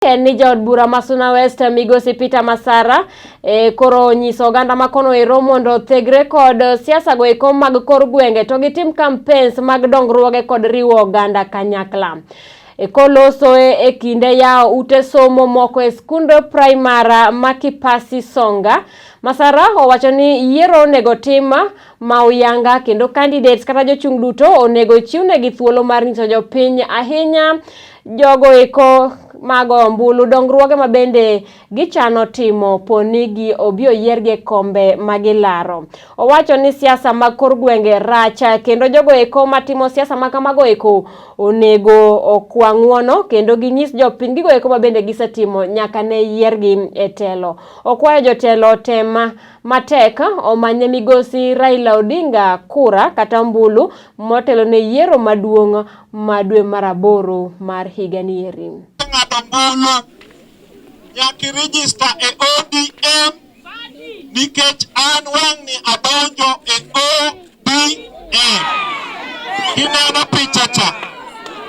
En ni jaod bura ma Suna West Migosi Peter Masara koro onyiso oganda ma kono ero mondo othegre kod siasa go eko mag kor gwenge to gitim campaigns mag dongruoge kod riwo oganda kanyakla. Koloso e kinde yawo ute somo moko e skund primar ma Kipasi Songa, Masara owacho ni yiero onego tim ma uyanga kendo candidates kata jochung' duto onego chiwnegi thuolo mar nyiso jopiny ahinya jogo eko mago ombulu dongruoge ma bende gichano timo poni gi obi oyiergi e kombe ma gilaro. Owacho ni siasa mag kor gwenge rach kendo jogo eko matimo siasa ma kamago eko onego okwa ng'uono kendo ginyis jopiny gigo eko ma bende gisetimo nyaka ne yiergi e telo. Okwayo jotelo otem matek omanye migosi Raila Odinga kura kata ombulu motelo ne yiero maduong' ma dwe mar aboro mar higa ni eri. Ng'ado ombulu nyaka iregister e ODM nikech an wang'ni adonjo e ODM. Kineno picha cha,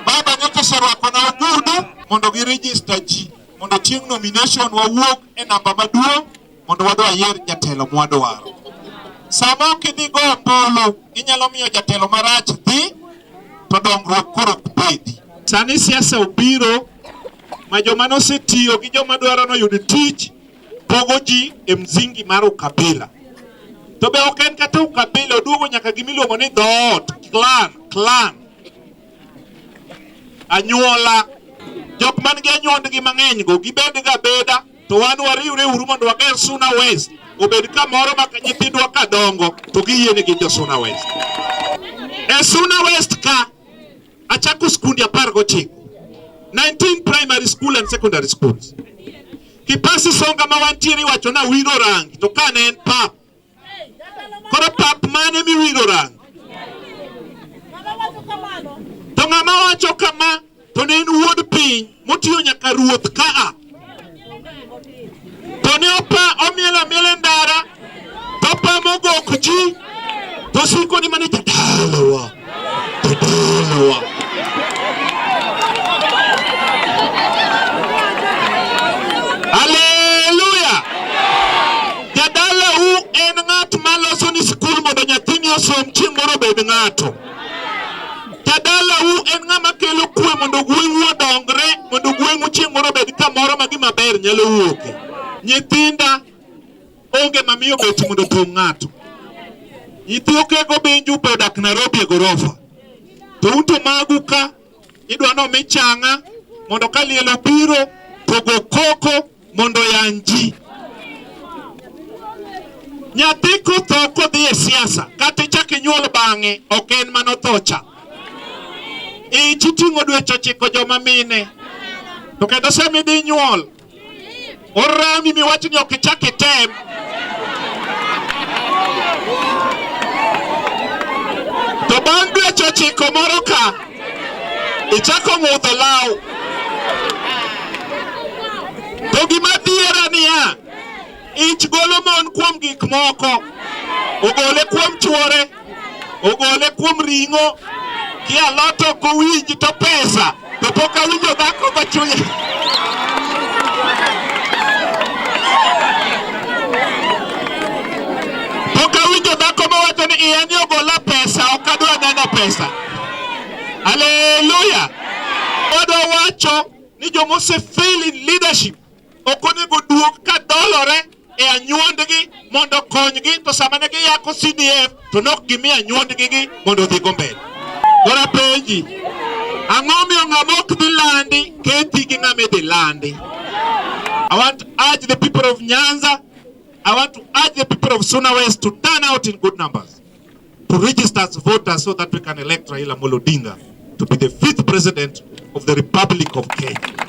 baba nyocha oserwakona ogudu mondo giregister ji mondo chieng' nomination wawuog e namba maduong' mondo wadwa yier jatelo mwadwaro. Sama ok idhi go ombulu, inyalo miyo jatelo marach dhi to dongruok koro ok bedi. Sani siasa obiro ma joma nosetiyo gi joma dwaro noyud tich pogo ji e msingi mar ukabila. To be ok en kata ukabila, oduogo nyaka gimiluongo ni dhoot, clan, clan. Anyuola. Jok man gi anyuondgi mang'eny go gibed ga beda to wan wariwre uru mondo wager Suna West obed kamoro ma nyithindwa ka dongo to giyie ni gin jo Suna West. E Suna West ka achako skundi 19, 19 primary school and secondary schools. Kipasi Songa ma wantiere iwacho na wiro rangi to ka ne en pap. Koro pap mane miwiro rangi? To ng'ama wacho kama to ne en wuod piny motiyo nyaka ruoth kaa. To ne opa omielo amiela e ndara to opamo gok ji to siko ni mane jadalawa jadalawa. Haleluya! Jadalau en ng'at maloso ni skul mondo nyathini osom chieng' moro obed ng'ato. Jadalau en ng'ama kelo kwe mondo gweng'u odongre, mondo gweng'u chieng' moro obed kamoro ma gima ber nyalo wuoke. Nyithinda onge mamiyo beti mondo otong' ng'ato. Nyithi Okego Benju be odak Nairobi e gorofa. To un to magu ka idwa ni omi chang'a mondo ka liel obiro to go koko mondo oyany ji. Nyathi kotho kodhi e siasa kata ichak inyuol bang'e ok en mano tho cha. Ich iting'o dweche 9 joma mine. To kendo sama idhi nyuol orami miwach ni ok ichak item. To bang' dweche 9 moro ka ichako ng'udho law. To gima dhiera niya, ich golo mon kuom gik moko, ogole kuom chuore, ogole kuom ring'o, ki alot ok owinj to pesa, to pok awinjo dhako machunye. Pok awinjo dhako mawacho ni iya ni ogola pesa, ok adwa neno pesa. Haleluya! Wadwa wacho ni joma ose fail in leadership ok onego duog ka dolore e anyuondgi mondo okonygi, to sama ne giyako CDF to nok gimiyo anyuondgi gi mondo odhi go mbele. Koro apenji, ang'o miyo ng'ama ok dhi landi kethi gi ng'ama idhi landi? I want to urge the people of Nyanza, I want to urge the people of Suna West to turn out in good numbers, to register as voters so that we can elect Raila Amolo Odinga to be the 5th president of the Republic of Kenya.